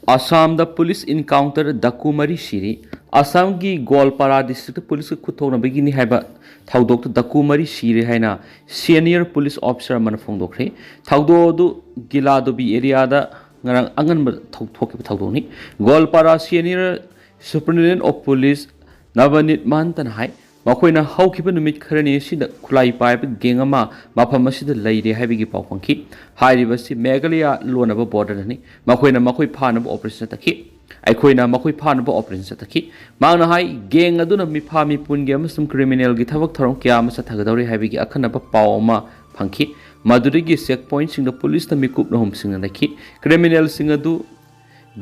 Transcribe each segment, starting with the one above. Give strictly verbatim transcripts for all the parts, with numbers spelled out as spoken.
ꯑꯁꯥꯝꯗ police ꯏꯟꯀꯥꯎꯟꯇꯔ, ꯗꯥꯀꯨ ꯃꯔꯤ ꯁꯤꯔꯤ꯫ ꯑꯁꯥꯝꯒꯤ ꯒꯣꯜꯄꯥꯔꯥ district ꯄꯨꯂꯤꯁꯀ ꯈꯨꯠꯊꯣꯛꯅꯕꯒꯤꯅꯤ ꯍꯥꯏꯕ ꯊꯧꯗꯣꯛꯇ ꯗꯥꯀꯨ ꯃꯔꯤ ꯁꯤꯔꯦ ꯍꯥꯏꯅ ꯁꯦꯅꯤꯌꯔ ꯄꯨꯂꯤꯁ ꯑꯣꯐꯤꯁꯥꯔ ꯑꯃꯅ ꯐꯣꯡꯗꯣꯛꯈ꯭ꯔꯦ꯫ ꯊꯧꯗꯣꯛ ꯑꯗꯨ ꯒꯤꯂꯥꯗꯣꯕꯤ ꯑꯦꯔꯤꯌꯥꯗ ꯉꯔꯥꯡ ꯑꯉꯟꯕ ꯊꯧ-, ꯊꯣꯛꯈꯤꯕ ꯊꯧꯗꯣꯛꯅꯤ꯫ ꯒꯣꯜꯄꯥꯔꯥ ꯁꯦꯅꯤꯌꯔ ꯁꯨꯄꯔꯤꯟꯇꯦꯟꯗꯦꯟꯠ ꯑꯣꯐ ꯄꯨꯂꯤꯁ ꯅꯕꯅꯤꯠ ꯃꯍꯟꯇꯅ ꯍꯥꯏ, ꯃꯈꯣꯏꯅ ꯍꯧꯈꯤꯕ ꯅꯨꯃꯤꯠ ꯈꯔꯅꯤ ꯑꯁꯤꯗ ꯈꯨꯠꯂꯥꯏ ꯄꯥꯏꯕ ꯒꯦꯡ ꯑꯃ ꯃꯐꯝ ꯑꯁꯤꯗ ꯂꯩꯔꯦ ꯍꯥꯏꯕꯒꯤ ꯄꯥꯎ ꯐꯪꯈꯤ꯫ ꯍꯥꯏꯔꯤꯕ ꯑꯁꯤ ꯃꯦꯘꯥꯂꯌꯥ ꯂꯣꯟꯅꯕ ꯕꯣꯔꯗꯔꯗꯅꯤ꯫ ꯃꯈꯣꯏꯅ ꯃꯈꯣꯏ ꯐꯥꯅꯕ ꯑꯣꯄꯔꯦꯁꯟ ꯆꯠꯊꯈꯤ꯫ ꯑꯩꯈꯣꯏꯅ ꯃꯈꯣꯏ ꯐꯥꯅꯕ ꯑꯣꯄꯔꯦꯁꯟ ꯆꯠꯊꯈꯤ꯫ ꯃꯍꯥꯛꯅ ꯍꯥꯏ, ꯒꯦꯡ ꯑꯗꯨꯅ ꯃꯤꯐꯥ ꯃꯤꯄꯨꯟꯒꯤ ꯑꯃꯁꯨꯡ ꯀ꯭ꯔꯤꯃꯤꯅꯦꯜꯒꯤ ꯊꯕꯛ ꯊꯧꯔꯝ ꯀꯌꯥ ꯑꯃ ꯆꯠꯊꯒꯗꯧꯔꯤ ꯍꯥꯏꯕꯒꯤ ꯑꯈꯟꯅꯕ ꯄꯥꯎ ꯑꯃ ꯐꯪꯈꯤ꯫ ꯃꯗꯨꯗꯒꯤ ꯆꯦꯛ ꯄꯣꯏꯟꯠꯁꯤꯡꯗ ꯄꯨꯂꯤꯁꯅ ꯃꯤꯀꯨꯞ ꯑꯍꯨꯝꯁꯤꯡꯅ ꯂꯩꯈꯤ꯫ ꯀ꯭ꯔꯤꯃꯤꯅꯦꯜꯁꯤꯡ ꯑꯗꯨ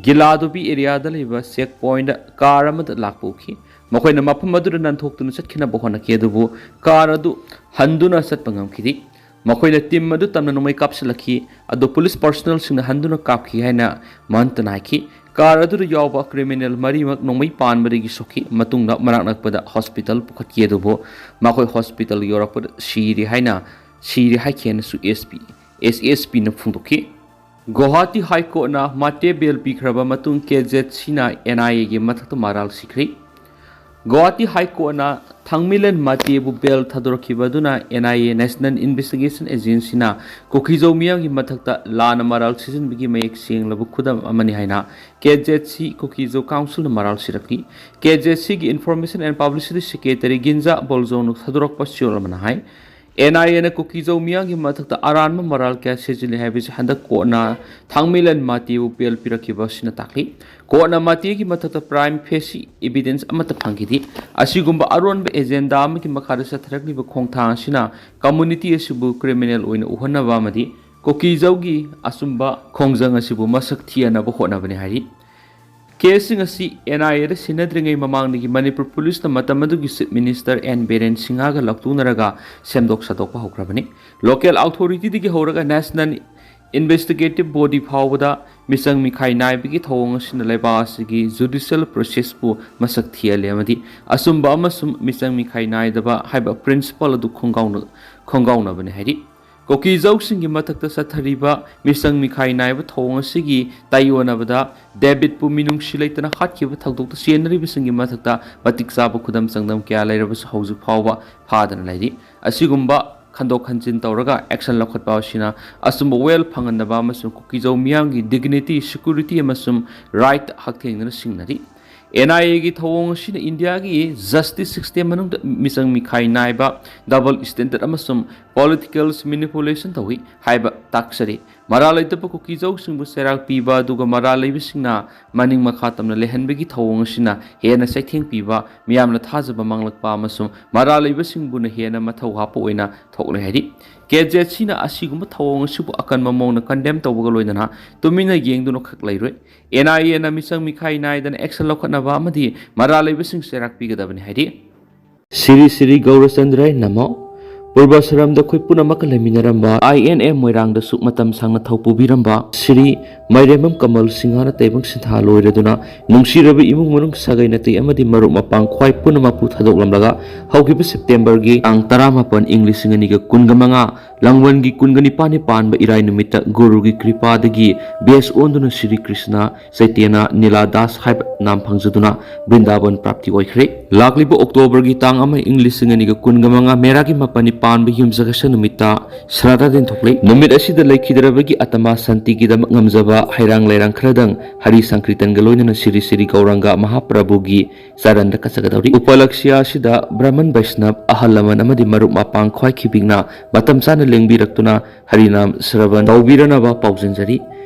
ꯒꯤꯂꯥꯗꯣꯕꯤ ꯑꯦꯔꯤꯌꯥꯗ ꯂꯩꯕ ꯆꯦꯛ ꯄꯣꯏꯟꯠꯇ ꯀꯥꯔ ꯑꯃꯗ ꯂꯥꯛꯄ ꯎꯈꯤ꯫ ꯃꯈꯣꯏꯅ ꯃꯐꯝ ꯑꯗꯨꯗ ꯅꯥꯟꯊꯣꯛꯇꯨꯅ ꯆꯠꯈꯤꯅꯕ ꯍꯣꯠꯅꯈꯤ, ꯑꯗꯨꯕꯨ ꯀꯥꯔ ꯑꯗꯨ ꯍꯟꯗꯨꯅ ꯆꯠꯄ ꯉꯝꯈꯤꯗꯦ꯫ ꯃꯈꯣꯏꯅ ꯇꯤꯝ ꯑꯗꯨ ꯇꯝꯅ ꯅꯣꯡꯃꯩ ꯀꯥꯞꯁꯤꯜꯂꯛꯈꯤ, ꯑꯗꯨ ꯄꯨꯂꯤꯁ ꯄꯔꯁꯣꯅꯦꯜꯁꯤꯡꯅ ꯍꯟꯗꯨꯅ ꯀꯥꯞꯈꯤ ꯍꯥꯏꯅ ꯃꯍꯟꯇꯅ ꯍꯥꯏꯈꯤ꯫ ꯀꯥꯔ ꯑꯗꯨꯗ ꯌꯥꯎꯕ ꯀ꯭ꯔꯤꯃꯤꯅꯦꯜ ꯃꯔꯤꯃꯛ ꯅꯣꯡꯃꯩ ꯄꯥꯟꯕꯗꯒꯤ ꯁꯣꯛꯈꯤ꯫ ꯃꯇꯨꯡꯗ ꯃꯅꯥꯛ ꯅꯛꯄꯗ ꯍꯣꯁꯄꯤꯇꯥꯜ ꯄꯨꯈꯠꯈꯤ, ꯑꯗꯨꯕꯨ ꯃꯈꯣꯏ ꯍꯣꯁꯄꯤꯇꯥꯜ ꯌꯧꯔꯛꯄꯗ ꯁꯤꯔꯦ ꯍꯥꯏꯅ, ꯁꯤꯔꯦ ꯍꯥꯏꯈꯤ ꯍꯥꯏꯅꯁꯨ ꯑꯦꯁ ꯄꯤ, ꯑꯦꯁ ꯑꯦꯁ ꯄꯤꯅ ꯐꯣꯡꯗꯣꯛꯈꯤ꯫ ꯒꯨꯋꯥꯍꯥꯇꯤ ꯍꯥꯏ ꯀꯣꯔꯠꯅ ꯃꯥꯇꯦ ꯕꯦꯜ ꯄꯤꯈ꯭ꯔꯕ ꯃꯇꯨꯡ ꯀꯦ ꯖꯦꯠ ꯁꯤꯅ ꯑꯦꯟ ꯑꯥꯏ ꯑꯦꯒꯤ ꯃꯊꯛꯇ ꯃꯔꯥꯜ ꯁꯤꯈ꯭ꯔꯦ꯫ ꯒꯨꯋꯥꯍꯥꯇꯤ ꯍꯥꯏ ꯀꯣꯔꯠꯅ ꯊꯥꯡꯃꯤꯂꯟ ꯃꯥꯇꯦꯕꯨ ꯕꯦꯜ ꯊꯥꯗꯣꯔꯛꯈꯤꯕ ꯑꯗꯨꯅ N I A, national investigation ꯑꯦꯖꯦꯟꯁꯤꯅ ꯀꯨꯀꯤꯖꯧ ꯃꯤꯌꯥꯝꯒꯤ ꯃꯊꯛꯇ ꯂꯥꯟꯅ ꯃꯔꯥꯜ ꯁꯤꯖꯤꯟꯕꯒꯤ ꯃꯌꯦꯛ ꯁꯦꯡꯂꯕ ꯈꯨꯗꯝ ꯑꯃꯅꯤ ꯍꯥꯏꯅ ꯀꯦ ꯖꯦꯠ ꯁꯤ ꯀꯨꯀꯤꯖꯧ ꯀꯥꯎꯟꯁꯤꯜꯅ ꯃꯔꯥꯜ ꯁꯤꯔꯛꯂꯤ꯫ ꯀꯦ ꯖꯦꯠ ꯁꯤꯒꯤ ꯏꯟꯐꯣꯔꯃꯦꯁꯟ ꯑꯦꯟ ꯄꯕ꯭ꯂꯤꯁꯤꯇꯤ ꯁꯦꯀ꯭ꯔꯦꯇꯔꯤ ꯒꯤꯟꯖꯥ ꯕꯣꯜꯖꯣꯡꯅ ꯊꯥꯗꯣꯔꯛꯄ ꯆꯦꯔꯣꯜ ꯑꯃꯅ ꯍꯥꯏ, ꯑꯦꯟ ꯑꯥꯏ ꯑꯦꯅ ꯀꯨꯀꯤꯖꯧ ꯃꯤꯌꯥꯝꯒꯤ ꯃꯊꯛꯇ ꯑꯔꯥꯟꯕ ꯃꯔꯥꯜ ꯀꯌꯥ ꯁꯤꯖꯤꯜꯂꯤ ꯍꯥꯏꯕꯁꯤ ꯍꯟꯗꯛ ꯀꯣꯔꯠꯅ ꯊꯥꯡꯃꯩꯂꯟ ꯃꯥꯇꯦꯕꯨ ꯕꯦꯜ ꯄꯤꯔꯛꯈꯤꯕ ꯑꯁꯤꯅ ꯇꯥꯛꯂꯤ꯫ ꯀꯣꯔꯠꯅ ꯃꯥꯇꯦꯒꯤ ꯃꯊꯛꯇ ꯄ꯭ꯔꯥꯏꯝ ꯐꯦꯁꯤ ꯏꯚꯤꯗꯦꯟꯁ ꯑꯃꯠꯇ ꯐꯪꯈꯤꯗꯦ꯫ ꯑꯁꯤꯒꯨꯝꯕ ꯑꯔꯣꯟꯕ ꯑꯦꯖꯦꯟꯗꯥ ꯑꯃꯒꯤ ꯃꯈꯥꯗ ꯆꯠꯊꯔꯛꯂꯤꯕ ꯈꯣꯡꯊꯥꯡ ꯑꯁꯤꯅ ꯀꯝꯃꯨꯅꯤꯇꯤ ꯑꯁꯤꯕꯨ ꯀ꯭ꯔꯤꯃꯤꯅꯦꯜ ꯑꯣꯏꯅ ꯎꯍꯟꯅꯕ ꯑꯃꯗꯤ ꯀꯨꯀꯤꯖꯧꯒꯤ ꯑꯆꯨꯝꯕ ꯈꯣꯡꯖꯪ ꯑꯁꯤꯕꯨ ꯃꯁꯛ ꯊꯤꯍꯟꯅꯕ ꯍꯣꯠꯅꯕꯅꯤ ꯍꯥꯏꯔꯤ꯫ ꯀꯦꯁꯁꯤꯡ ꯑꯁꯤ ꯑꯦꯟ ꯑꯥꯏ ꯑꯦꯗ ꯁꯤꯟꯅꯗ꯭ꯔꯤꯉꯩ ꯃꯃꯥꯡꯗꯒꯤ ꯃꯅꯤꯄꯨꯔ ꯄꯨꯂꯤꯁꯅ ꯃꯇꯝ ꯑꯗꯨꯒꯤ ꯆꯤꯐ ꯃꯤꯅꯤꯁꯇꯔ ꯑꯦꯟ ꯕꯤꯔꯦꯟ ꯁꯤꯡꯍꯒ ꯂꯧꯊꯣꯛꯅꯔꯒ ꯁꯦꯝꯗꯣꯛ ꯁꯥꯗꯣꯛꯄ ꯍꯧꯈ꯭ꯔꯕꯅꯤ꯫ ꯂꯣꯀꯦꯜ ꯑꯣꯊꯣꯔꯤꯇꯤꯗꯒꯤ ꯍꯧꯔꯒ ꯅꯦꯁꯅꯦꯜ ꯏꯟꯚꯦꯁꯇꯤꯒꯦꯇꯤꯚ ꯕꯣꯗꯤ ꯐꯥꯎꯕꯗ ꯃꯤꯆꯪ ꯃꯤꯈꯥꯏ ꯅꯥꯏꯕꯒꯤ ꯊꯧꯑꯣꯡ ꯑꯁꯤꯅ ꯂꯩꯕꯥꯛ ꯑꯁꯤꯒꯤ ꯖꯨꯗꯤꯁꯤꯌꯦꯜ ꯄ꯭ꯔꯣꯁꯦꯁꯄꯨ ꯃꯁꯛ ꯊꯤꯍꯜꯂꯦ ꯑꯃꯗꯤ ꯑꯆꯨꯝꯕ ꯑꯃꯁꯨꯡ ꯃꯤꯆꯪ ꯃꯤꯈꯥꯏ ꯅꯥꯏꯗꯕ ꯍꯥꯏꯕ ꯄ꯭ꯔꯤꯟꯁꯤꯄꯜ ꯑꯗꯨ ꯈꯣꯡꯒꯥꯎꯅ-, ꯈꯣꯡꯒꯥꯎꯅꯕꯅꯤ ꯍꯥꯏꯔꯤ꯫ ꯀꯨꯀꯤꯖꯧꯁꯤꯡꯒꯤ ꯃꯊꯛꯇ ꯆꯠꯊꯔꯤꯕ ꯃꯤꯆꯪ ꯃꯤꯈꯥꯏ ꯅꯥꯏꯕ ꯊꯧꯑꯣꯡ ꯑꯁꯤꯒꯤ ꯇꯥꯏꯑꯣꯟꯅꯕꯗ ꯗꯦꯕꯤꯠꯄꯨ ꯃꯤꯅꯨꯡꯁꯤ ꯂꯩꯇꯅ ꯍꯥꯠꯈꯤꯕ ꯊꯧꯗꯣꯛꯇ ꯆꯦꯟꯅꯔꯤꯕꯁꯤꯡꯒꯤ ꯃꯊꯛꯇ ꯃꯇꯤꯛ ꯆꯥꯕ ꯈꯨꯗꯝ ꯆꯥꯡꯗꯝ ꯀꯌꯥ ꯂꯩꯔꯕꯁꯨ ꯍꯧꯖꯤꯛ ꯐꯥꯎꯕ ꯐꯥꯗꯅ ꯂꯩꯔꯤ꯫ ꯑꯁꯤꯒꯨꯝꯕ ꯈꯟꯗꯣꯛ ꯈꯟꯖꯤꯟ ꯇꯧꯔꯒ action ꯂꯧꯈꯠꯄ ꯑꯁꯤꯅ ꯑꯆꯨꯝꯕ ꯋꯥꯌꯦꯜ ꯐꯪꯍꯟꯅꯕ ꯑꯃꯁꯨꯡ ꯀꯨꯀꯤꯖꯧ ꯃꯤꯌꯥꯝꯒꯤ dignity, security ꯑꯃꯁꯨꯡ right ꯍꯛꯊꯦꯡꯅꯅ ꯁꯤꯡꯅꯔꯤ꯫ ꯑꯦꯟ ꯑꯥꯏ ꯑꯦꯒꯤ ꯊꯧꯑꯣꯡ ꯑꯁꯤꯅ ꯏꯟꯗꯤꯌꯥꯒꯤ justice system ꯃꯅꯨꯡꯗ ꯃꯤꯆꯪ ꯃꯤꯈꯥꯏ ꯅꯥꯏꯕ, double standard ꯑꯃꯁꯨꯡ political manipulation ꯇꯧꯏ ꯍꯥꯏꯕ ꯇꯥꯛꯆꯔꯤ꯫ ꯃꯔꯥꯜ ꯂꯩꯇꯕ ꯀꯨꯀꯤꯖꯧꯁꯤꯡꯕꯨ ꯆꯩꯔꯥꯛ ꯄꯤꯕ ꯑꯗꯨꯒ ꯃꯔꯥꯜ ꯂꯩꯕꯁꯤꯡꯅ ꯃꯅꯤꯡ ꯃꯈꯥ ꯇꯝꯅ ꯂꯩꯍꯟꯕꯒꯤ ꯊꯧꯑꯣꯡ ꯑꯁꯤꯅ ꯍꯦꯟꯅ ꯆꯩꯊꯦꯡ ꯄꯤꯕ, ꯃꯤꯌꯥꯝꯅ ꯊꯥꯖꯕ ꯃꯥꯡꯂꯛꯄ ꯑꯃꯁꯨꯡ ꯃꯔꯥꯜ ꯂꯩꯕꯁꯤꯡꯕꯨꯅ ꯍꯦꯟꯅ ꯃꯊꯧ ꯍꯥꯞꯄ ꯑꯣꯏꯅ ꯊꯣꯛꯂꯦ ꯍꯥꯏꯔꯤ꯫ ꯀꯦ ꯖꯦꯠ ꯁꯤꯅ ꯑꯁꯤꯒꯨꯝꯕ ꯊꯧꯑꯣꯡ ꯑꯁꯤꯕꯨ ꯑꯀꯟꯕ ꯃꯑꯣꯡꯗ condemn ꯇꯧꯕꯒ ꯂꯣꯏꯅꯅ ꯇꯨꯃꯤꯟꯅ ꯌꯦꯡꯗꯨꯅ ꯈꯛ ꯂꯩꯔꯣꯏ꯫ ꯑꯦꯟ ꯑꯥꯏ ꯑꯦꯅ ꯃꯤꯆꯪ ꯃꯤꯈꯥꯏ ꯅꯥꯏꯗꯅ action ꯂꯧꯈꯠꯅꯕ ꯑꯃꯗꯤ ꯃꯔꯥꯜ ꯂꯩꯕꯁꯤꯡ ꯆꯩꯔꯥꯛ ꯄꯤꯒꯗꯕꯅꯤ ꯍꯥꯏꯔꯤ꯫ ꯁꯤꯔꯤ ꯁꯤꯔꯤ ꯒꯧꯔꯆꯟꯗ꯭ꯔ ꯅꯃꯣ꯫ ꯄꯨꯔꯕꯁꯔꯝꯗ ꯑꯩꯈꯣꯏ ꯄꯨꯝꯅꯃꯛꯀ ꯂꯩꯃꯤꯟꯅꯔꯝꯕ ꯑꯥꯏ ꯑꯦꯟ ꯑꯦ ꯃꯣꯏꯔꯥꯡꯗꯁꯨ ꯃꯇꯝ ꯁꯥꯡꯅ ꯊꯧ ꯄꯨꯕꯤꯔꯝꯕ ꯁꯤꯔꯤ ꯃꯥꯏꯔꯦꯝꯕꯝ ꯀꯃꯜ ꯁꯤꯡꯍꯅ ꯇꯥꯏꯕꯪ ꯁꯤꯟꯊꯥ ꯂꯣꯏꯔꯗꯨꯅ ꯅꯨꯡꯁꯤꯔꯕ ꯏꯃꯨꯡ ꯃꯅꯨꯡ, ꯁꯥꯒꯩ ꯅꯥꯇꯩ ꯑꯃꯗꯤ ꯃꯔꯨꯞ ꯃꯄꯥꯡ ꯈ꯭ꯋꯥꯏ ꯄꯨꯝꯅꯃꯛꯄꯨ ꯊꯥꯗꯣꯛꯂꯝꯂꯒ ꯍꯧꯈꯤꯕ ꯁꯦꯞꯇꯦꯝꯕꯔꯒꯤ ꯇꯥꯡ ꯇꯔꯥꯃꯥꯄꯟ, ꯏꯪ ꯂꯤꯁꯤꯡ ꯑꯅꯤꯒ ꯀꯨꯟꯒ ꯃꯉꯥ, ꯂꯥꯡꯕꯟꯒꯤ ꯀꯨꯟꯒ ꯅꯤꯄꯥꯟꯅꯤ ꯄꯥꯟꯕ ꯏꯔꯥꯏ ꯅꯨꯃꯤꯠꯇ ꯒꯨꯔꯨꯒꯤ ꯀ꯭ꯔꯤꯄꯥꯗꯒꯤ ꯕꯦꯁ ꯑꯣꯟꯗꯨꯅ ꯁ꯭ꯔꯤ ꯀ꯭ꯔꯤꯁꯅ ꯆꯩꯇꯟꯌ ꯅꯤꯂꯥ ꯗꯥꯁ ꯍꯥꯏꯕ ꯅꯥꯝ ꯐꯪꯖꯗꯨꯅ ꯕ꯭ꯔꯤꯟꯗꯥꯕꯟ ꯄ꯭ꯔꯥꯞꯇꯤ ꯑꯣꯏꯈ꯭ꯔꯦ꯫ ꯂꯥꯛꯂꯤꯕ ꯑꯣꯛꯇꯣꯕꯔꯒꯤ ꯇꯥꯡ ꯑꯃ, ꯏꯪ ꯂꯤꯁꯤꯡ ꯑꯅꯤꯒ ꯀꯨꯟꯒ ꯃꯉꯥ, ꯃꯦꯔꯥꯒꯤ ꯃꯥꯄꯟꯅꯤ ꯄꯥꯟꯕ ꯌꯨꯝꯁꯀꯩꯁ ꯅꯨꯃꯤꯠꯇ ꯁ꯭ꯔꯥꯗꯥ ꯂꯦꯟꯊꯣꯛꯂꯦ꯫ ꯅꯨꯃꯤꯠ ꯑꯁꯤꯗ ꯂꯩꯈꯤꯗ꯭ꯔꯕꯒꯤ ꯑꯇꯃꯥ ꯁꯥꯟꯇꯤꯒꯤꯗꯃꯛ ꯉꯝꯖꯕ ꯍꯩꯔꯥꯡ ꯂꯩꯔꯥꯡ ꯈꯔꯗꯪ ꯍꯔꯤ ꯁꯪꯀ꯭ꯔꯤꯇꯟꯒ ꯂꯣꯏꯅꯅ ꯁ꯭ꯔꯤ ꯁ꯭ꯔꯤ ꯒꯧꯔꯥꯡꯒ ꯃꯍꯥꯄ꯭ꯔꯚꯨꯒꯤ ꯆꯔꯟꯗ ꯀꯠꯆꯒꯗꯧꯔꯤ꯫ ꯎꯄꯂꯛꯁ꯭ꯌ ꯑꯁꯤꯗ ꯕ꯭ꯔꯍꯃꯟ ꯕꯩꯁꯅꯕ, ꯑꯍꯜ ꯂꯃꯟ ꯑꯃꯗꯤ ꯃꯔꯨꯞ ꯃꯄꯥꯡ ꯈ꯭ꯋꯥꯏ ꯈꯤꯕꯤꯛꯅ ꯃꯇꯝ ꯆꯥꯅ ꯂꯦꯡꯕꯤꯔꯛꯇꯨꯅ ꯍꯔꯤꯅꯥꯝ ꯁ꯭ꯔꯕꯟ ꯇꯧꯕꯤꯔꯅꯕ ꯄꯥꯎꯖꯦꯟꯖꯔꯤ꯫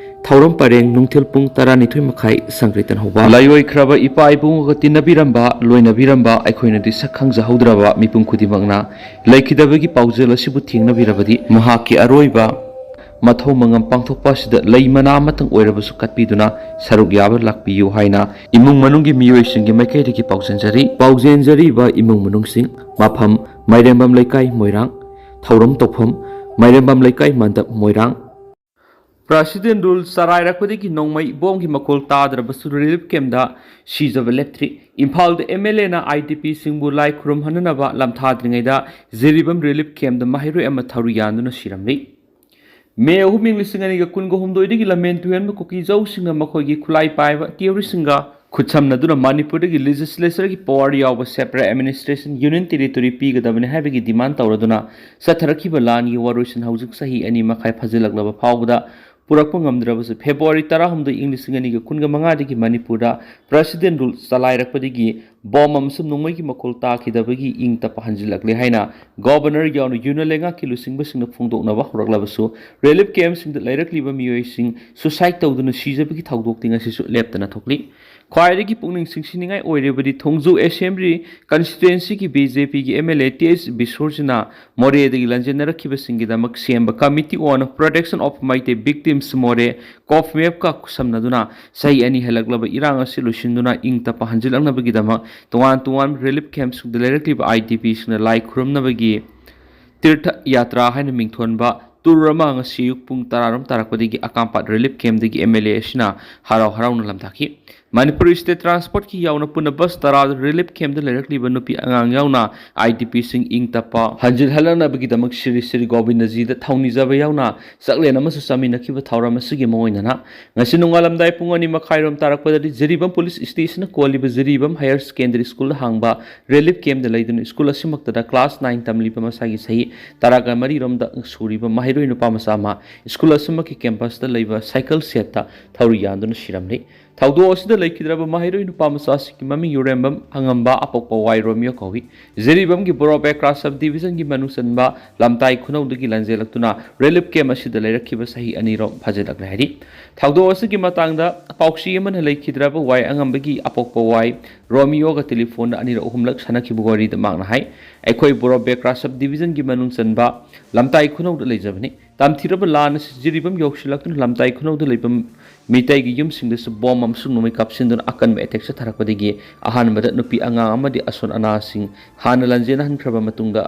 ꯊꯧꯔꯝ ꯄꯔꯦꯡ ꯅꯨꯡꯊꯤꯜ ꯄꯨꯡ ꯇꯔꯥꯅꯤꯊꯣꯏ ꯃꯈꯥꯏ ꯁꯪꯀ꯭ꯔꯤꯇꯟ ꯍꯧꯕ꯫ ꯂꯥꯏꯑꯣꯏꯈ꯭ꯔꯕ ꯏꯄꯥ ꯏꯕꯨꯡꯒ ꯇꯤꯟꯅꯕꯤꯔꯝꯕ, ꯂꯣꯏꯅꯕꯤꯔꯝꯕ, ꯑꯩꯈꯣꯏꯅꯗꯤ ꯁꯛ ꯈꯪꯖꯍꯧꯗ꯭ꯔꯕ ꯃꯤꯄꯨꯝ ꯈꯨꯗꯤꯡꯃꯛꯅ ꯂꯩꯈꯤꯗꯕꯒꯤ ꯄꯥꯎꯖꯦꯜ ꯑꯁꯤꯕꯨ ꯊꯦꯡꯅꯕꯤꯔꯕꯗꯤ ꯃꯍꯥꯛꯀꯤ ꯑꯔꯣꯏꯕ ꯃꯊꯧ ꯃꯉꯝ ꯄꯥꯡꯊꯣꯛꯄ ꯑꯁꯤꯗ ꯂꯩ ꯃꯅꯥ ꯑꯃꯇꯪ ꯑꯣꯏꯔꯕꯁꯨ ꯀꯠꯄꯤꯗꯨꯅ ꯁꯔꯨꯛ ꯌꯥꯕ ꯂꯥꯛꯄꯤꯌꯨ ꯍꯥꯏꯅ ꯏꯃꯨꯡ ꯃꯅꯨꯡꯒꯤ ꯃꯤꯑꯣꯏꯁꯤꯡꯒꯤ ꯃꯥꯏꯀꯩꯗꯒꯤ ꯄꯥꯎꯖꯦꯟꯖꯔꯤ꯫ ꯄꯥꯎꯖꯦꯟꯖꯔꯤꯕ ꯏꯃꯨꯡ ꯃꯅꯨꯡꯁꯤꯡ: ꯃꯐꯝ: ꯃꯥꯏꯔꯦꯝꯕꯝ ꯂꯩꯀꯥꯏ, ꯃꯣꯏꯔꯥꯡ꯫ ꯊꯧꯔꯝ ꯇꯧꯐꯝ: ꯃꯥꯏꯔꯦꯝꯕꯝ ꯂꯩꯀꯥꯏ ꯃꯟꯗꯞ, ꯃꯣꯏꯔꯥꯡ꯫ President Rule ꯆꯔꯥꯏꯔꯛꯄꯗꯒꯤ ꯅꯣꯡꯃꯩ ꯕꯣꯝꯒꯤ ꯃꯈꯣꯜ ꯇꯥꯗ꯭ꯔꯕꯁꯨ ꯔꯤꯂꯤꯐ ꯀꯦꯝꯗ ꯁꯤꯖꯕ ꯂꯦꯞꯇ꯭ꯔꯤ꯫ ꯏꯝꯐꯥꯜꯗ ꯑꯦꯝ ꯑꯦꯜ ꯑꯦꯅ I D ꯄꯤꯁꯤꯡꯕꯨ Lai ꯈꯨꯔꯨꯝꯍꯟꯅꯅꯕ ꯂꯝꯊꯥꯗ꯭ꯔꯤꯉꯩꯗ Jiribam relief ꯀꯦꯝꯗ ꯃꯍꯩꯔꯣꯏ ꯑꯃ ꯊꯧꯔꯤ ꯌꯥꯟꯗꯨꯅ ꯁꯤꯔꯝꯂꯤ꯫ ꯃꯦ ꯑꯍꯨꯝ, ꯏꯪ ꯂꯤꯁꯤꯡ ꯑꯅꯤꯒ ꯀꯨꯟꯒ ꯍꯨꯝꯗꯣꯏꯗꯒꯤ ꯂꯝꯍꯦꯟ ꯇꯨꯍꯦꯟꯕ ꯀꯨꯀꯤꯖꯧꯁꯤꯡꯅ ꯃꯈꯣꯏꯒꯤ ꯈꯨꯠꯂꯥꯏ ꯄꯥꯏꯕ ꯇꯤꯑꯣꯔꯤꯁꯤꯡꯒ ꯈꯨꯠꯁꯝꯅꯗꯨꯅ ꯃꯅꯤꯄꯨꯔꯗꯒꯤ ꯂꯦꯖꯤꯁꯂꯦꯆꯔꯒꯤ ꯄꯋꯥꯔ ꯌꯥꯎꯕ ꯁꯦꯄꯔꯦꯠ ꯑꯦꯗꯃꯤꯅꯤꯁꯇ꯭ꯔꯦꯁꯟ ꯌꯨꯅꯤꯌꯟ ꯇꯦꯔꯤꯇꯣꯔꯤ ꯄꯤꯒꯗꯕꯅꯤ ꯍꯥꯏꯕꯒꯤ ꯗꯤꯃꯥꯟ ꯇꯧꯔꯗꯨꯅ ꯆꯠꯊꯔꯛꯈꯤꯕ ꯂꯥꯟꯒꯤ ꯋꯥꯔꯣꯏꯁꯤꯟ ꯍꯧꯖꯤꯛ ꯆꯍꯤ ꯑꯅꯤ ꯃꯈꯥꯏ ꯐꯥꯖꯤꯜꯂꯛꯂꯕ ꯐꯥꯎꯕꯗ ꯄꯨꯔꯛꯄ ꯉꯝꯗ꯭ꯔꯕꯁꯨ, ꯐꯦꯕ꯭ꯔꯨꯋꯥꯔꯤ ꯇꯔꯥꯍꯨꯝꯗꯣꯏ, ꯏꯪ ꯂꯤꯁꯤꯡ ꯑꯅꯤꯒ ꯀꯨꯟꯒ ꯃꯉꯥꯗꯒꯤ ꯃꯅꯤꯄꯨꯔꯗ ꯄ꯭ꯔꯦꯁꯤꯗꯦꯟ ꯔꯨꯜ ꯆꯂꯥꯏꯔꯛꯄꯗꯒꯤ ꯕꯣꯝ ꯑꯃꯁꯨꯡ ꯅꯣꯡꯃꯩꯒꯤ ꯃꯈꯣꯜ ꯇꯥꯈꯤꯗꯕꯒꯤ ꯏꯪ ꯇꯞꯄ ꯍꯟꯖꯤꯜꯂꯛꯂꯦ ꯍꯥꯏꯅ ꯒꯣꯕꯔꯅꯔ ꯌꯥꯎꯅ ꯌꯨꯅꯤꯌꯟ ꯂꯩꯉꯥꯛꯀꯤ ꯂꯨꯆꯤꯡꯕꯁꯤꯡꯅ ꯐꯣꯡꯗꯣꯛꯅꯕ ꯍꯧꯔꯛꯂꯕꯁꯨ, ꯔꯤꯂꯤꯐ ꯀꯦꯝꯞꯁꯤꯡꯗ ꯂꯩꯔꯛꯂꯤꯕ ꯃꯤꯑꯣꯏꯁꯤꯡ ꯁꯨꯁꯥꯏꯗ ꯇꯧꯗꯨꯅ ꯁꯤꯖꯕꯒꯤ ꯊꯧꯗꯣꯛꯇꯤ ꯉꯁꯤꯁꯨ ꯂꯦꯞꯇꯅ ꯊꯣꯛꯂꯤ꯫ ꯈ꯭ꯋꯥꯏꯗꯒꯤ ꯄꯨꯛꯅꯤꯡ ꯆꯤꯡꯁꯤꯟꯅꯤꯡꯉꯥꯏ ꯑꯣꯏꯔꯤꯕꯗꯤ ꯊꯣꯡꯖꯨ ꯑꯦꯁꯦꯝꯕ꯭ꯂꯤ ꯀꯟꯁꯇꯤꯇ꯭ꯋꯦꯟꯁꯤꯒꯤ ꯕꯤ ꯖꯦ ꯄꯤꯒꯤ M L A T H ꯕꯤꯁꯣꯔꯖꯤꯅ ꯃꯣꯔꯦꯗꯒꯤ ꯂꯟꯖꯦꯟꯅꯔꯛꯈꯤꯕꯁꯤꯡꯒꯤꯗꯃꯛ ꯁꯦꯝꯕ Committee on Protection of Meitei Victims More, ꯀꯣꯞꯃꯦꯞꯀ ꯈꯨꯠꯁꯝꯅꯗꯨꯅ ꯆꯍꯤ ꯑꯅꯤ ꯍꯦꯜꯂꯛꯂꯕ ꯏꯔꯥꯡ ꯑꯁꯤ ꯂꯣꯏꯁꯤꯟꯗꯨꯅ ꯏꯪ ꯇꯞꯄ ꯍꯟꯖꯤꯜꯂꯛꯅꯕꯒꯤꯗꯃꯛ ꯇꯣꯉꯥꯟ ꯇꯣꯉꯥꯟꯕ ꯔꯤꯂꯤꯐ ꯀꯦꯝꯞꯁꯤꯡꯗ ꯂꯩꯔꯛꯂꯤꯕ ꯑꯥꯏ ꯗꯤ ꯄꯤꯁꯤꯡꯅ ꯂꯥꯏ ꯈꯨꯔꯨꯝꯅꯕꯒꯤ ꯇꯤꯔꯊ ꯌꯥꯇ꯭ꯔꯥ ꯍꯥꯏꯅ ꯃꯤꯡꯊꯣꯟꯕ ꯇꯨꯔ ꯑꯃ ꯉꯁꯤ ꯑꯌꯨꯛ ꯄꯨꯡ ꯇꯔꯥꯔꯣꯝ ꯇꯥꯔꯛꯄꯗꯒꯤ ꯑꯀꯥꯝꯄꯥꯠ ꯔꯤꯂꯤꯐ ꯀꯦꯝꯞꯇꯒꯤ ꯑꯦꯝ ꯑꯦꯜ ꯑꯦ ꯑꯁꯤꯅ ꯍꯔꯥꯎ ꯍꯔꯥꯎꯅ ꯂꯝꯗꯥꯈꯤ꯫ ꯃꯅꯤꯄꯨꯔ ꯁ꯭ꯇꯦꯠ ꯇ꯭ꯔꯥꯟꯁꯄꯣꯔꯠꯀꯤ ꯌꯥꯎꯅ ꯄꯨꯟꯅ ꯕꯁ ꯇꯔꯥꯗ ꯔꯤꯂꯤꯐ ꯀꯦꯝꯞꯇ ꯂꯩꯔꯛꯂꯤꯕ ꯅꯨꯄꯤ ꯑꯉꯥꯡ ꯌꯥꯎꯅ ꯑꯥꯏ ꯗꯤ ꯄꯤꯁꯤꯡ ꯏꯪ ꯇꯞꯄ ꯍꯟꯖꯤꯜꯍꯜꯂꯛꯅꯕꯒꯤꯗꯃꯛ ꯁ꯭ꯔꯤ ꯁ꯭ꯔꯤ ꯒꯣꯕꯤꯟꯗꯖꯤꯗ ꯊꯧꯅꯤꯖꯕ ꯌꯥꯎꯅ ꯆꯥꯛꯂꯦꯟ ꯑꯃꯁꯨ ꯆꯥꯃꯤꯟꯅꯈꯤꯕ ꯊꯧꯔꯝ ꯑꯁꯤꯒꯤ ꯃꯑꯣꯡꯗꯅ ꯉꯁꯤ ꯅꯣꯡꯉꯥꯜꯂꯝꯗꯥꯏ ꯄꯨꯡ ꯑꯅꯤ ꯃꯈꯥꯏꯔꯣꯝ ꯇꯥꯔꯛꯄꯗꯗꯤ ꯖꯤꯔꯤꯕꯥꯝ ꯄꯨꯂꯤꯁ ꯁ꯭ꯇꯦꯁꯟꯅ ꯀꯣꯜꯂꯤꯕ ꯖꯤꯔꯤꯕꯥꯝ ꯍꯥꯌꯔ ꯁꯦꯀꯦꯟꯗꯔꯤ ꯁ꯭ꯀꯨꯜꯗ ꯍꯥꯡꯕ ꯔꯤꯂꯤꯐ ꯀꯦꯝꯞꯇ ꯂꯩꯗꯨꯅ ꯁ꯭ꯀꯨꯜ ꯑꯁꯤꯃꯛꯇꯗ ꯀ꯭ꯂꯥꯁ ꯅꯥꯏꯟ ꯇꯝꯂꯤꯕ ꯃꯁꯥꯒꯤ ꯆꯍꯤ ꯇꯔꯥꯒ ꯃꯔꯤꯔꯣꯝꯗ ꯁꯨꯔꯤꯕ ꯃꯍꯩꯔꯣꯏ ꯅꯨꯄꯥ ꯃꯆꯥ ꯑꯃ ꯁ꯭ꯀꯨꯜ ꯑꯁꯤꯃꯛꯀꯤ ꯀꯦꯝꯄꯁꯇ ꯂꯩꯕ ꯁꯥꯏꯀꯜ ꯁꯦꯠꯇ ꯊꯧꯔꯤ ꯌꯥꯟꯗꯨꯅ ꯁꯤꯔꯝꯂꯤ꯫ ꯊꯧꯗꯣꯛ ꯑꯁꯤꯗ ꯂꯩꯈꯤꯗ꯭ꯔꯕ ꯃꯍꯩꯔꯣꯏ ꯅꯨꯄꯥ ꯃꯆꯥꯁꯤꯡꯒꯤ ꯃꯃꯤꯡ ꯌꯨꯔꯦꯝꯕꯝ ꯑꯉꯝꯕ, ꯑꯄꯣꯛꯄ ꯋꯥꯏ ꯔꯣꯃꯤꯌꯣ ꯀꯧꯏ꯫ ꯖꯤꯔꯤꯕꯥꯝꯒꯤ ꯕꯣꯔꯣ ꯕꯦꯀ꯭ꯔꯥ ꯁꯕ ꯗꯤꯕꯤꯖꯟꯒꯤ ꯃꯅꯨꯡ ꯆꯟꯕ ꯂꯝꯇꯥꯏ ꯈꯨꯅꯧꯗꯒꯤ ꯂꯟꯖꯦꯜꯂꯛꯇꯨꯅ ꯔꯤꯂꯤꯐ ꯀꯦꯝꯞ ꯑꯁꯤꯗ ꯂꯩꯔꯛꯈꯤꯕ ꯆꯍꯤ ꯑꯅꯤꯔꯣꯝ ꯐꯥꯖꯤꯜꯂꯛꯂꯦ ꯍꯥꯏꯔꯤ꯫ ꯊꯧꯗꯣꯛ ꯑꯁꯤꯒꯤ ꯃꯇꯥꯡꯗ ꯄꯥꯎꯆꯦ ꯑꯃꯅ ꯂꯩꯈꯤꯗ꯭ꯔꯕ ꯋꯥꯏ ꯑꯉꯝꯕꯒꯤ ꯑꯄꯣꯛꯄ ꯋꯥꯏ ꯔꯣꯃꯤꯌꯣꯒ ꯇꯦꯂꯤꯐꯣꯟꯗ ꯑꯅꯤꯔꯛ ꯑꯍꯨꯝꯂꯛ ꯁꯥꯟꯅꯈꯤꯕ ꯋꯥꯔꯤꯗ ꯃꯍꯥꯛꯅ ꯍꯥꯏ, ꯑꯩꯈꯣꯏ ꯕꯣꯔꯣ ꯕꯦꯀ꯭ꯔꯥ ꯁꯕ ꯗꯤꯕꯤꯖꯟꯒꯤ ꯃꯅꯨꯡ ꯆꯟꯕ ꯂꯝꯇꯥꯏ ꯈꯨꯅꯧꯗ ꯂꯩꯖꯕꯅꯤ꯫ ꯇꯝꯊꯤꯔꯕ ꯂꯥꯟ ꯑꯁꯤ ꯖꯤꯔꯤꯕꯥꯝ ꯌꯧꯁꯤꯜꯂꯛꯇꯨꯅ ꯂꯝꯇꯥꯏ ꯈꯨꯅꯧꯗ ꯂꯩꯕ ꯃꯤꯇꯩꯒꯤ ꯌꯨꯝꯁꯤꯡꯗꯁꯨ ꯕꯣꯝ ꯑꯃꯁꯨꯡ ꯅꯣꯡꯃꯩ ꯀꯥꯞꯁꯤꯟꯗꯨꯅ ꯑꯀꯟꯕ ꯑꯦꯇꯦꯛ ꯆꯠꯊꯔꯛꯄꯗꯒꯤ ꯑꯍꯥꯟꯕꯗ ꯅꯨꯄꯤ ꯑꯉꯥꯡ ꯑꯃꯗꯤ ꯑꯁꯣꯟ ꯑꯅꯥꯁꯤꯡ ꯍꯥꯟꯅ ꯂꯟꯖꯦꯟꯅꯍꯟꯈ꯭ꯔꯕ ꯃꯇꯨꯡꯗ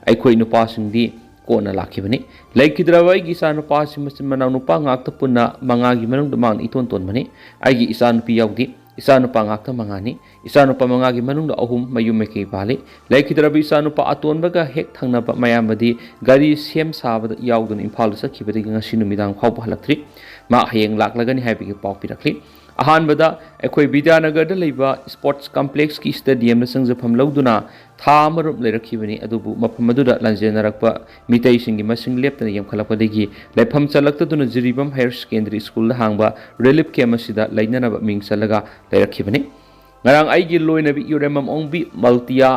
ꯑꯩꯈꯣꯏ ꯅꯨꯄꯥꯁꯤꯡꯗꯤ ꯀꯣꯟꯅ ꯂꯥꯛꯈꯤꯕꯅꯤ꯫ ꯂꯩꯈꯤꯗ꯭ꯔꯕ ꯑꯩꯒꯤ ꯏꯆꯥꯅꯨꯄꯥꯁꯤ ꯃꯆꯤꯟ ꯃꯅꯥꯎ ꯅꯨꯄꯥ ꯉꯥꯛꯇ ꯄꯨꯟꯅ ꯃꯉꯥꯒꯤ ꯃꯅꯨꯡꯗ ꯃꯍꯥꯛꯅ ꯏꯇꯣꯟ ꯇꯣꯟꯕꯅꯤ꯫ ꯑꯩꯒꯤ ꯏꯆꯥꯅꯨꯄꯤ ꯌꯥꯎꯗꯦ꯫ ꯏꯆꯥꯅꯨꯄꯥ ꯉꯥꯛꯇ ꯃꯉꯥꯅꯤ꯫ ꯏꯆꯥꯅꯨꯄꯥ ꯃꯉꯥꯒꯤ ꯃꯅꯨꯡꯗ ꯑꯍꯨꯝ ꯃꯌꯨꯝ ꯃꯀꯩ ꯄꯥꯜꯂꯤ꯫ ꯂꯩꯈꯤꯗ꯭ꯔꯕ ꯏꯆꯥꯅꯨꯄꯥ ꯑꯇꯣꯟꯕꯒ ꯍꯦꯛ ꯊꯪꯅꯕ ꯃꯌꯥꯝꯕꯗꯤ ꯒꯥꯔꯤ ꯁꯦꯝ ꯁꯥꯕꯗ ꯌꯥꯎꯗꯨꯅ ꯏꯝꯐꯥꯜꯗ ꯆꯠꯈꯤꯕꯗꯒꯤ ꯉꯁꯤ ꯅꯨꯃꯤꯗꯥꯡ ꯐꯥꯎꯕ ꯍꯜꯂꯛꯇ꯭ꯔꯤ꯫ ꯃꯥ ꯍꯌꯦꯡ ꯂꯥꯛꯂꯒꯅꯤ ꯍꯥꯏꯕꯒꯤ ꯄꯥꯎ ꯄꯤꯔꯛꯂꯤ꯫ ꯑꯍꯥꯟꯕꯗ ꯑꯩꯈꯣꯏ ꯕꯤꯗ꯭ꯌꯥꯅꯒꯔꯗ ꯂꯩꯕ ꯁ꯭ꯄꯣꯔꯠꯁ ꯀꯝꯄ꯭ꯂꯦꯛꯁꯀꯤ ꯁ꯭ꯇꯦꯗꯤꯌꯝꯗ ꯆꯪꯖꯐꯝ ꯂꯧꯗꯨꯅ ꯊꯥ ꯑꯃꯔꯣꯝ ꯂꯩꯔꯛꯈꯤꯕꯅꯤ꯫ ꯑꯗꯨꯕꯨ ꯃꯐꯝ ꯑꯗꯨꯗ ꯂꯥꯟꯖꯦꯟꯅꯔꯛꯄ ꯃꯤꯇꯩꯁꯤꯡꯒꯤ ꯃꯁꯤꯡ ꯂꯦꯞꯇꯅ ꯌꯥꯝꯈꯠꯂꯛꯄꯗꯒꯤ ꯂꯩꯐꯝ ꯆꯜꯂꯛꯇꯗꯨꯅ ꯖꯤꯔꯤꯕꯥꯝ ꯍꯥꯌꯔ ꯁꯦꯀꯦꯟꯗꯔꯤ ꯁ꯭ꯀꯨꯜꯗ ꯍꯥꯡꯕ ꯔꯤꯂꯤꯐ ꯀꯦꯝꯞ ꯑꯁꯤꯗ ꯂꯩꯅꯅꯕ ꯃꯤꯡ ꯆꯜꯂꯒ ꯂꯩꯔꯛꯈꯤꯕꯅꯤ꯫ ꯉꯔꯥꯡ ꯑꯩꯒꯤ ꯂꯣꯏꯅꯕꯤ ꯏꯔꯦꯝꯕꯝ ꯑꯣꯡꯕꯤ ꯃꯜꯇꯤꯌꯥ,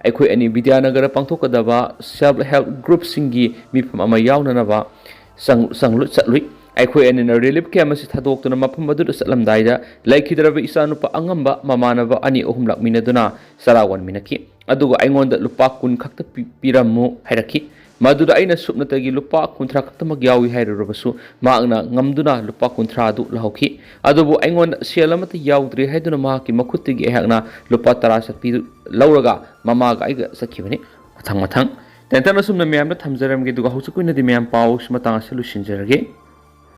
ꯑꯩꯈꯣꯏ ꯑꯅꯤ ꯕꯤꯗ꯭ꯌꯥꯅꯒꯔꯗ ꯄꯥꯡꯊꯣꯛꯀꯗꯕ ꯁꯦꯜꯐ ꯍꯦꯜꯞ ꯒ꯭ꯔꯨꯞꯁꯤꯡꯒꯤ ꯃꯤꯐꯝ ꯑꯃ ꯌꯥꯎꯅꯅꯕ ꯆꯪ-, ꯆꯪꯂꯨ-, ꯆꯠꯂꯨꯏ꯫ ꯑꯩꯈꯣꯏ ꯑꯅꯤꯅ ꯔꯤꯂꯤꯐ ꯀꯦꯝꯞ ꯑꯁꯤ ꯊꯥꯗꯣꯛꯇꯨꯅ ꯃꯐꯝ ꯑꯗꯨꯗ ꯆꯠꯂꯝꯗꯥꯏꯗ ꯂꯩꯈꯤꯗ꯭ꯔꯕ ꯏꯆꯥꯅꯨꯄꯥ ꯑꯉꯝꯕ ꯃꯃꯥꯟꯅꯕ ꯑꯅꯤ ꯑꯍꯨꯝ ꯂꯥꯛꯃꯤꯟꯅꯗꯨꯅ ꯆꯔꯥ ꯋꯥꯟꯃꯤꯟꯅꯈꯤ꯫ ꯑꯗꯨꯒ ꯑꯩꯉꯣꯟꯗ ꯂꯨꯄꯥ ꯀꯨꯟ ꯈꯛꯇ ꯄꯤ-, ꯄꯤꯔꯝꯃꯨ ꯍꯥꯏꯔꯛꯈꯤ꯫ ꯃꯗꯨꯗ ꯑꯩꯅ ꯁꯨꯞꯅꯇꯒꯤ ꯂꯨꯄꯥ ꯀꯨꯟꯊ꯭ꯔꯥ ꯈꯛꯇꯃꯛ ꯌꯥꯎꯏ ꯍꯥꯏꯔꯨꯔꯕꯁꯨ ꯃꯍꯥꯛꯅ ꯉꯝꯗꯨꯅ ꯂꯨꯄꯥ ꯀꯨꯟꯊ꯭ꯔꯥ ꯑꯗꯨ ꯂꯧꯍꯧꯈꯤ꯫ ꯑꯗꯨꯕꯨ ꯑꯩꯉꯣꯟꯗ ꯁꯦꯜ ꯑꯃꯠꯇ ꯌꯥꯎꯗ꯭ꯔꯦ ꯍꯥꯏꯗꯨꯅ ꯃꯍꯥꯛꯀꯤ ꯃꯈꯨꯠꯇꯒꯤ ꯑꯩꯍꯥꯛꯅ ꯂꯨꯄꯥ ꯇꯔꯥ ꯆꯠꯄꯤꯗꯨ ꯂꯧꯔꯒ ꯃꯃꯥꯒ ꯑꯩꯒ ꯆꯠꯈꯤꯕꯅꯤ꯫ ꯃꯊꯪ ꯃꯊꯪ ꯇꯦꯟꯇꯛꯅ ꯁꯨꯝꯅ ꯃꯌꯥꯝꯗ ꯊꯝꯖꯔꯝꯒꯦ, ꯑꯗꯨꯒ ꯍꯧꯖꯤꯛꯀꯤ ꯑꯣꯏꯅꯗꯤ ꯃꯌꯥꯝ ꯄꯥꯎ ꯁꯤ ꯃꯇꯥꯡ ꯑꯁꯤꯗ ꯂꯣꯏꯁꯤꯟꯖꯔꯒꯦ꯫